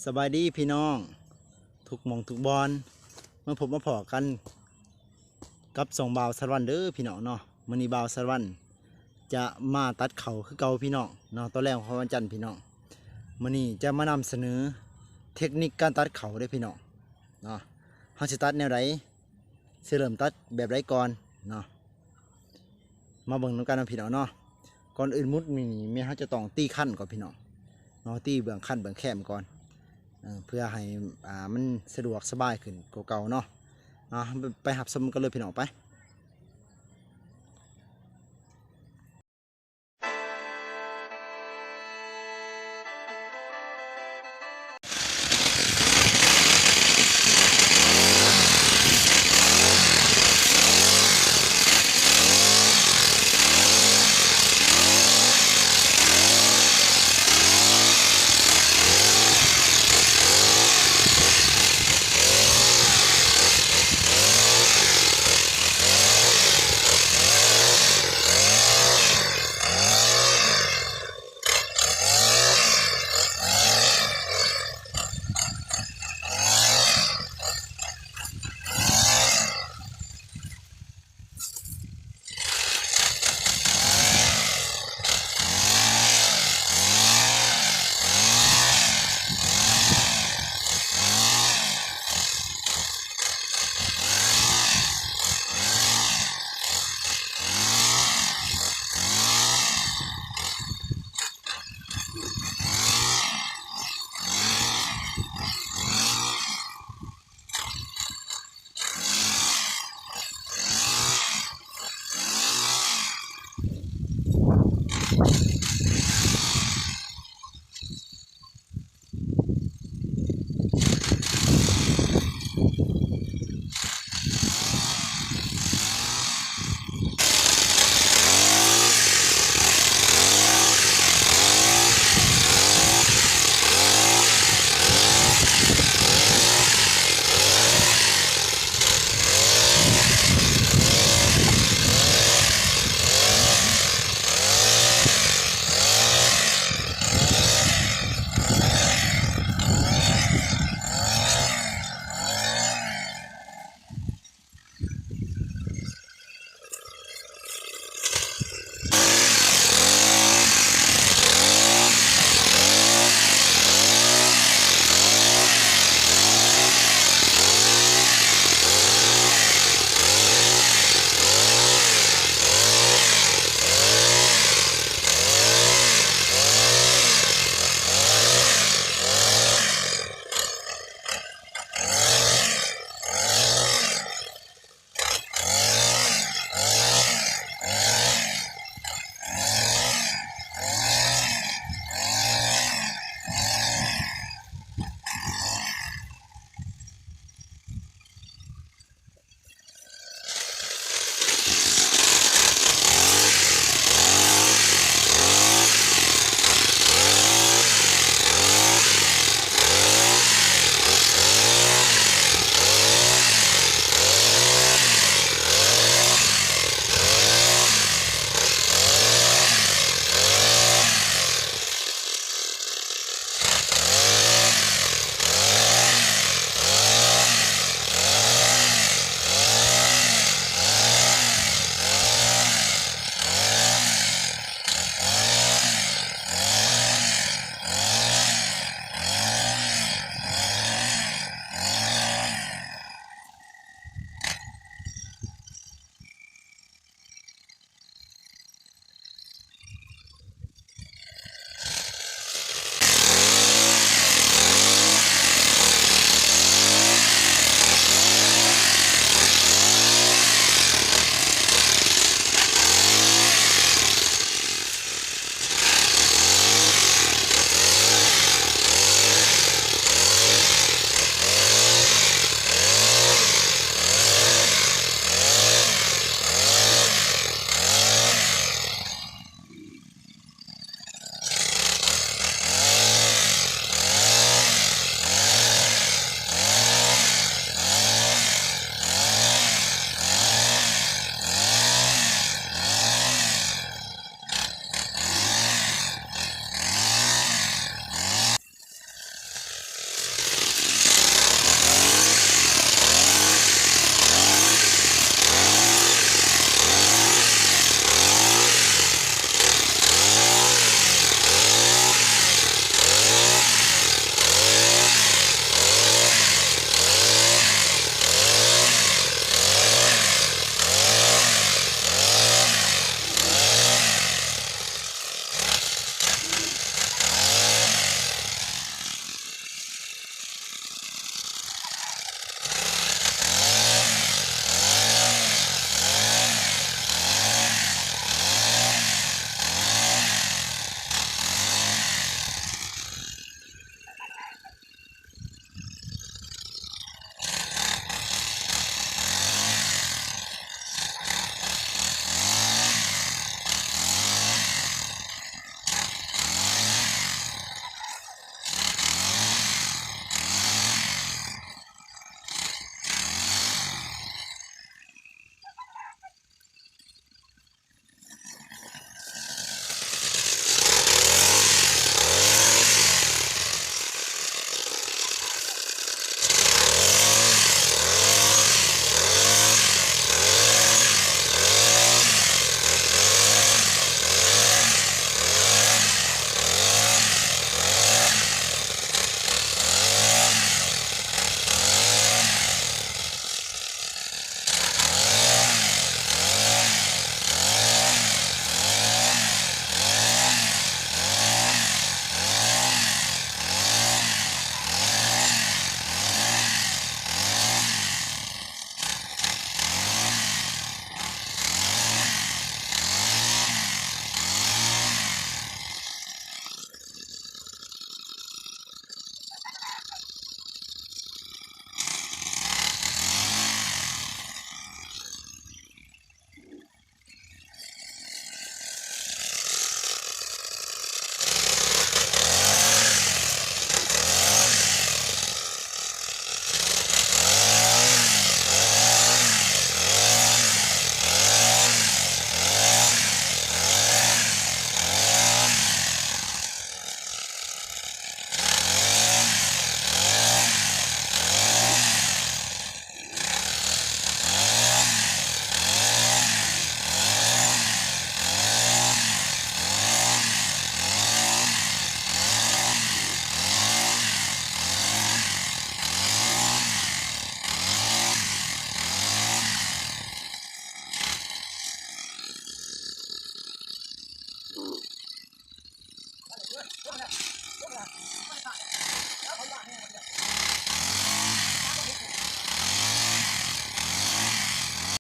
ສະບາຍດີພີ່ນ້ອງ ທຸກໝ່ອງທຸກບ່ອນ ມາພົບມາພໍ້ກັນກັບຊ່ອງບ່າວສາລະວັນເດີພີ່ນ້ອງເນາະ. ມື້ນີ້ບ່າວສາລະວັນຈະມາຕັດເຂົ້າຄືເກົ່າພີ່ນ້ອງເນາະ ຕອນແລງຂອງວັນຈັນພີ່ນ້ອງ. ມື້ນີ້ຈະມານຳສະເໜີເທັກນິກການຕັດເຂົ້າເດີພີ່ນ້ອງເນາະ. ເຮົາຊິຕັດແນວໃດ? ຊິເລີ່ມຕັດແບບໃດກ່ອນເນາະ ມາເບິ່ງນຳກັນເນາະພີ່ນ້ອງເນາະ. ກ່ອນອື່ນໝົດນີ້ແມ່ນເຮົາຈະຕ້ອງຕີຄັນກ່ອນພີ່ນ້ອງເນາະ ຕີເບື້ອງຄັນເບື້ອງແຄມກ່ອນ ເອີ ເພື່ອໃຫ້ ອ່າ ມັນສະດວກສະບາຍຂຶ້ນກວ່າເກົ່າເນາະ. ເອົາ ໄປຮັບຊົມກັນເລີຍພີ່ນ້ອງ ໄປ.